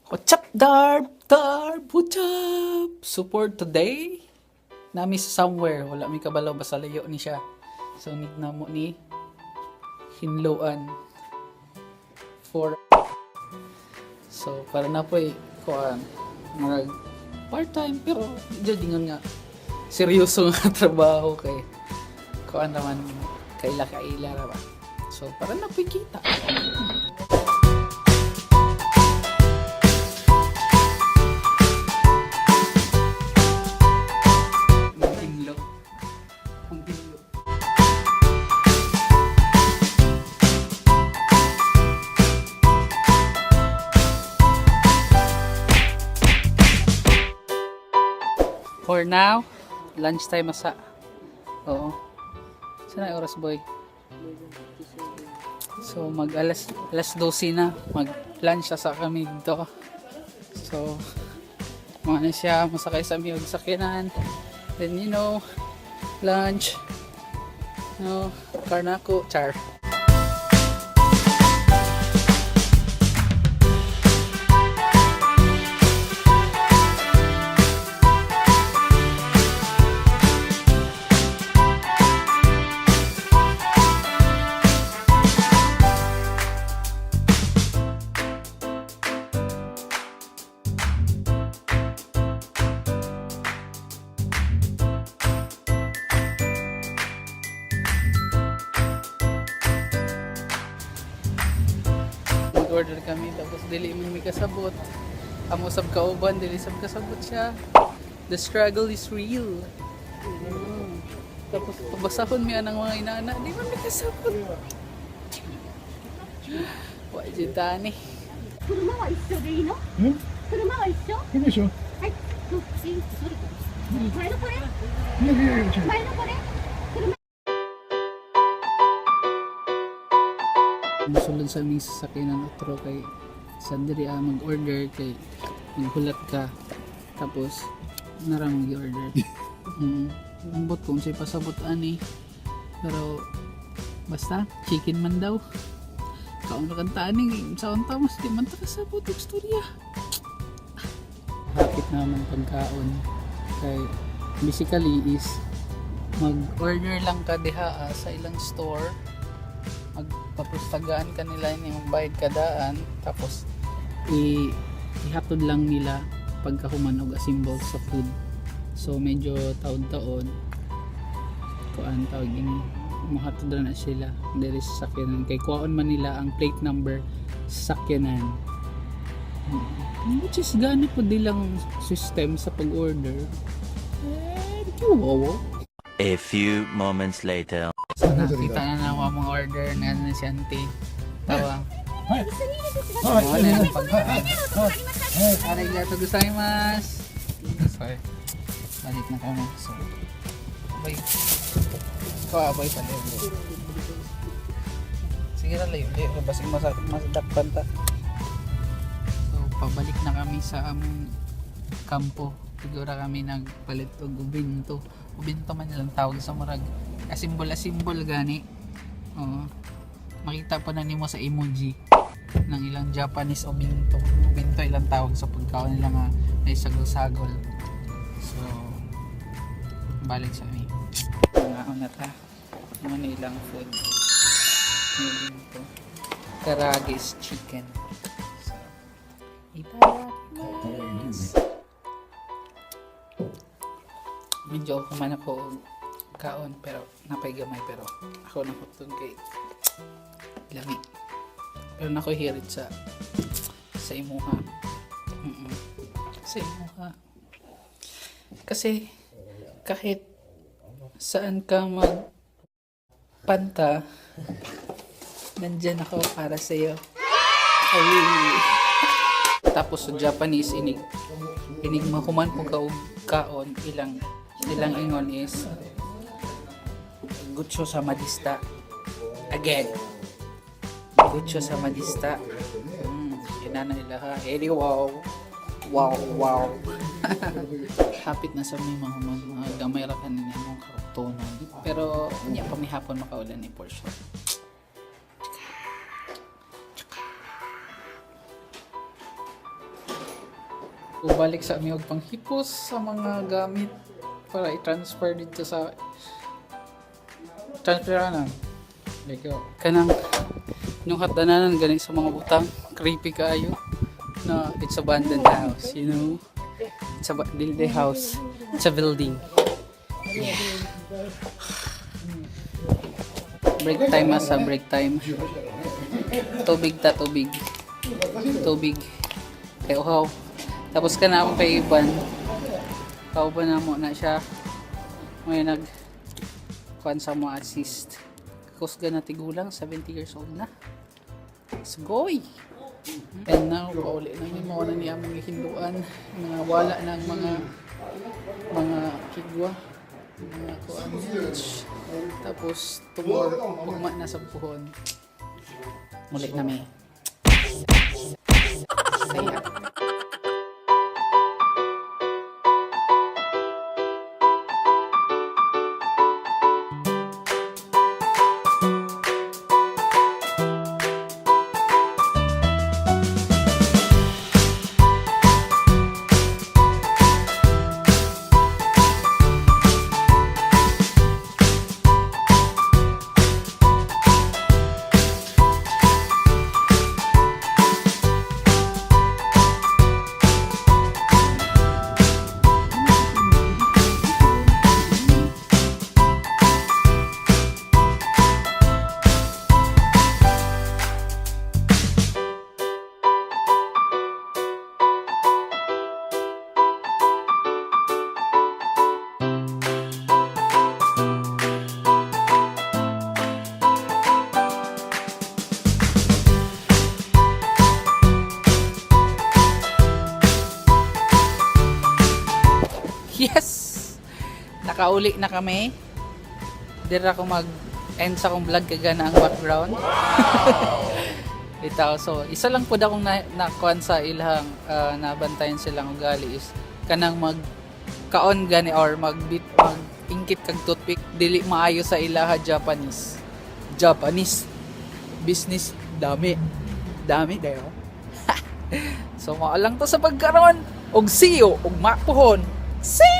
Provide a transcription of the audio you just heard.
What's up, Darb? Darb, what's up? Support today? Nami sa somewhere. Wala mi kabalaw, basta layo ni siya. So, need na mo ni hinloan for. So, para na po eh, kuan, murag part-time, pero medyo dingon nga, seryoso nga trabaho kay, kuan naman, kaila-kaila ra ba. So, para na po kita. Hinlo. Ang hinlo. For now, lunchtime asa. Oo. Saan na oras, boy? So, mag alas 12 na. Mag lunch asa kami dito. So, mga na siya, masakay sa miyog sakyanan. Then, lunch. No, karnako, char. Mag-order kami tapos dili man mi kasabot. Amo sab kauban dili sab kasabot siya. The struggle is real. Tapos pabasahon mi anang mga inaana, di man mi kasabot. Wa jud tani. 車は一緒でいいの？ん。車は一緒？いいでしょ。はい。どっちどれ？前のこれ？いやいやいや、違う。前のこれ？車。 Musulod sa aming sasakyanan otro kay sa diri ah, mag-order kay maghulat ka tapos narang mag-order. Ambot kung say pasabot ani. Pero basta chicken man daw. Kaon ra kanta ani sa unta mas di man ta kasabot og istorya. Hapit naman pagkaon kay basically is mag-order lang ka diha ah, sa ilang store, magpapustagaan ka nila ini, magbayad ka daan, tapos i ihatod lang nila pagkahuman og assemble sa food. So medyo taod-taod, kuan tawag ini, mahatod na na sila diri sa sakyanan kay kuwaon man nila ang plate number sa sakyanan. Which is gani po dilang system sa pag-order eh, wow. A few moments later. So nakita na na ako ang mga order na na si auntie. Tawa. はい。 Wala na pagkain. Arigato gozaimasu. Sorry. Balik na kami. So, abay. Ikaw abay pa layo. Sige na layo. Layo. Basig masadakpan ta. So, pabalik na kami sa among kampo. Siguro kami nagpalit og ubinto. Ubinto man nilang tawag sa murag. Asimbol-asimbol gani. Oo. Makita pa na nimo sa emoji ng ilang Japanese obinto. Obinto ilang tawag sa pagkaon nila nga ay sagol-sagol. So, balik sa amin. Mga na ta. Ano na ilang food. May obinto. Karagis chicken. So, itadakimasu. Medyo kuman ako og kaon pero napay gamay pero ako nakutun kay lami. Pero nako hirit sa imuha. Sa imuha. Kasi kahit saan ka magpanta, nandyan ako para sa iyo. Ay. Tapos sa Japanese inig inig mahuman po ka og kaon, ilang ilang ingon is "Gutso sa madista." Again. Gutso sa madista. Inana nila ha. Eri wow. Wow. Hapit na sa may mga gamay ra kanin imong karugtonon. Pero unya pa may hapon makaulan ni for sure. Balik sa aming og panghipos sa mga gamit para i-transfer dito sa transfer na. Like, oh, kanang nung hatdananan gani sa mga butang, creepy kaayo na it's abandoned house. It's a the house. It's a building. Yeah. Break time, asa break time. Tubig ta tubig. Tubig. Kay uhaw. Tapos ka na akong kay Ivan. Kauban na mo na siya. May nag kuan sa mo assist. Kusga na tigulang, 70 years old na. Let's go! And now, pauli na ni mo na niya among gihinduan. Mga wala ng mga kigwa. Mga kuan. Tapos, tomorrow, ugma na sa puhon. Muli na mi. Saya. Yes! Nakauli na kami. Dira ko mag-end sa akong vlog kagana ang background. Itaw. So, isa lang pud akong na, nakuan sa ilahang nabantayan silang ugali is kanang mag kaon gani or magbit mag ingkit kag toothpick dili maayo sa ilaha Japanese. Japanese business dami. Dami dayo. So mao lang to sa pagkaron og see you ug mapuhon. See